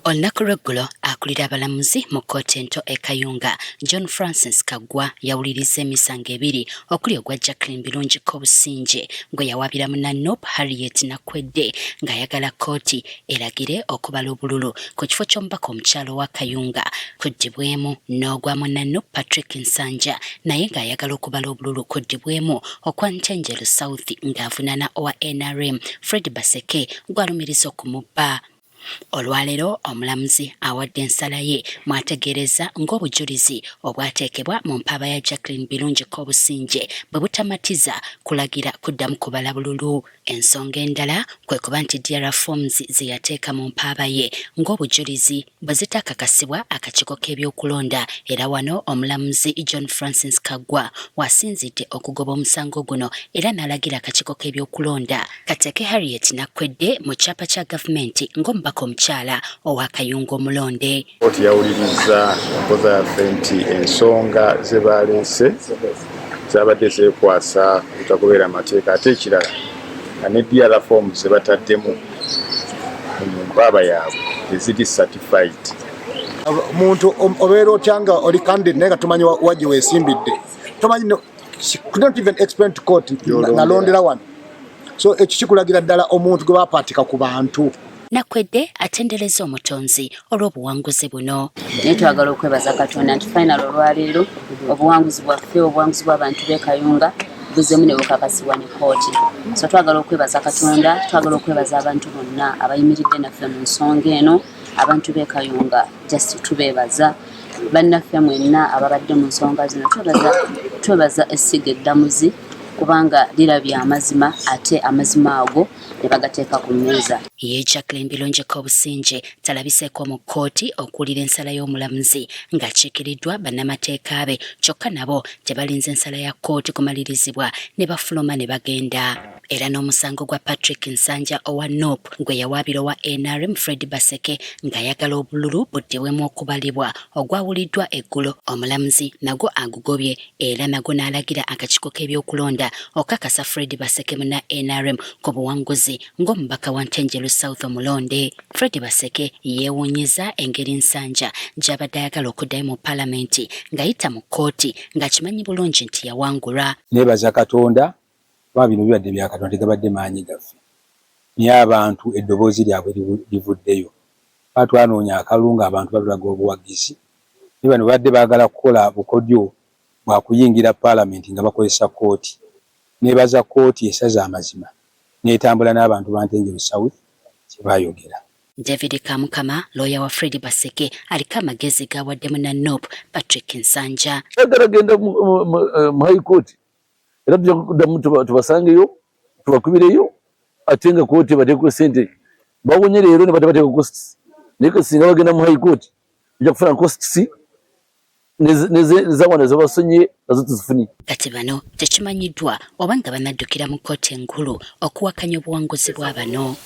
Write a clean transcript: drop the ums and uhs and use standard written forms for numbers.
Olunaku lw'eggulo akulira abalamuzi mu kkooti ento e Kayunga, John Francis Kaggwa yawulirizza emisango ebiri okuli ogwa Jacqueline Birungi Kobusingye gwe yawaabira munna NUP Harriet Nakwedde ng'ayagala kkooti eragire okubala obululu ku kifo ky'omubaka omukyala owa Kayunga kuddibwemu n'ogwa munna NUP Patrick Nsanja naye ng'ayagala okubala obululu kuddibwemu okwa Ntenjeru South ng'avunaana owa NRM Fred Baseke gw'alumiriza okumubba. Olwaleero omulamuzi awadde ensala ye mw'ategeerezza ng'obujulizi obwateekebwa mu mpaaba ya Jacqueline Birungi Kobusingye bwe butamatiza kulagira kuddamu kubala bululu. Ensonga endala kwe kuba nti DR Forms ze yateeka mu mpaaba ye ng'obujulizi bwe zitakakasibwa akakiiko k'ebyokulonda era wano omulamuzi John Francis Kaggwa w'asinzidde okugoba omusango guno era n'alagira akakiiko k'ebyokulonda kateeke Harriet Nakkwedde mu kyapa kya gavumenti ng'omubaka omukyala owa Kayunga omulonde. Kkooti yawulirizza empoza yaffe nti ensonga ze baaleese zaabadde zeekwasa obutagoberera mateeka ate ekirala nga ne DR forms ze bataddemu mu mpaaba yaabwe teziri certified. Omuntu obeera otya nga oli candidate naye nga tomanyi wa gye weesimbidde, tomanyi, could not even explain to court nalondera wano, so ekyo kikulagira ddala omuntu gwe bapaatika ku bantu. Nakwedde atendereza omutonzi olw'obuwanguzi buno. Naye twagala okwebaza Katonda nti final olwaleero obuwanguzi bwaffe, obuwanguzi bw'abantu b'e Kayunga buzemu ne bukakasibwa ne kkooti. So twagala okwebaza Katonda, twagala okwebaza abantu bonna abayimiridde naffe mu nsonga eno. Abantu b'e Kayunga just tubeebaza, bannaffe mwenna ababadde mu nsonga zino twebaza, twebaza essiga eddamuzi kubanga lirabye amazima ate amazima ago ne bagateeka ku mmeeza. Ye Jacqueline Birungi Kobusingye talabiseeko mu kkooti okuwulira ensala y'omulamuzi ng'akiikiriddwa bannamateeka be, kyokka nabo tebalinze nsala ya kkooti kumalirizibwa ne bafuluma ne bagenda. Era n'omusango gwa Patrick Nsanja owa NUP gwe yawaabira owa NRM Fred Baseke ng'ayagala obululu buddibwemu okubalibwa ogwawuliddwa eggulo, omulamuzi nagwo agugobye era nagwo n'alagira akakiiko k'ebyokulonda okukakasa Fred Baseke munna NRM ku buwanguzi ng'omubaka wa Ntenjeru South omulonde. Fred Baseke yeewuunyizza engeri Nsanja gy'abadde ayagala okuddayo mu palamenti ng'ayita mu kkooti ng'akimanyi bulungi nti yawangulwa. Neebaza Katonda kuba bino bibadde bya Katonda, tegabadde maanyi gaffe, naye abantu eddoboozi lyabwe livuddeyo. Kuba twanoonya akalulu ng'abantu batulaga obuwagizi, naye bano babadde baagala kukola bukodyo bwa kuyingira palamenti nga bakozesa kkooti. Neebaza kkooti esaze amazima n'etambula n'abantu ba Ntenjeru South kye baayogera. David Kamukama, looya wa Fred Baseke, aliko amagezi g'awadde munna NUP Patrick Nsanja. Twagala genda mu High Court era tujja kuddamu tubasangeyo, tubakubireyo, ate nga kooti bateekeko sente. Bawonye leero ne batabateeka costs, naye singa bagenda mu High Court tujja kufuna costs nezawano zebasonye nazo tuzifunye. Kati bano tekimanyiddwa oba nga banaddukira mu kkooti enkulu okuwakanya obuwanguzi bwa bano.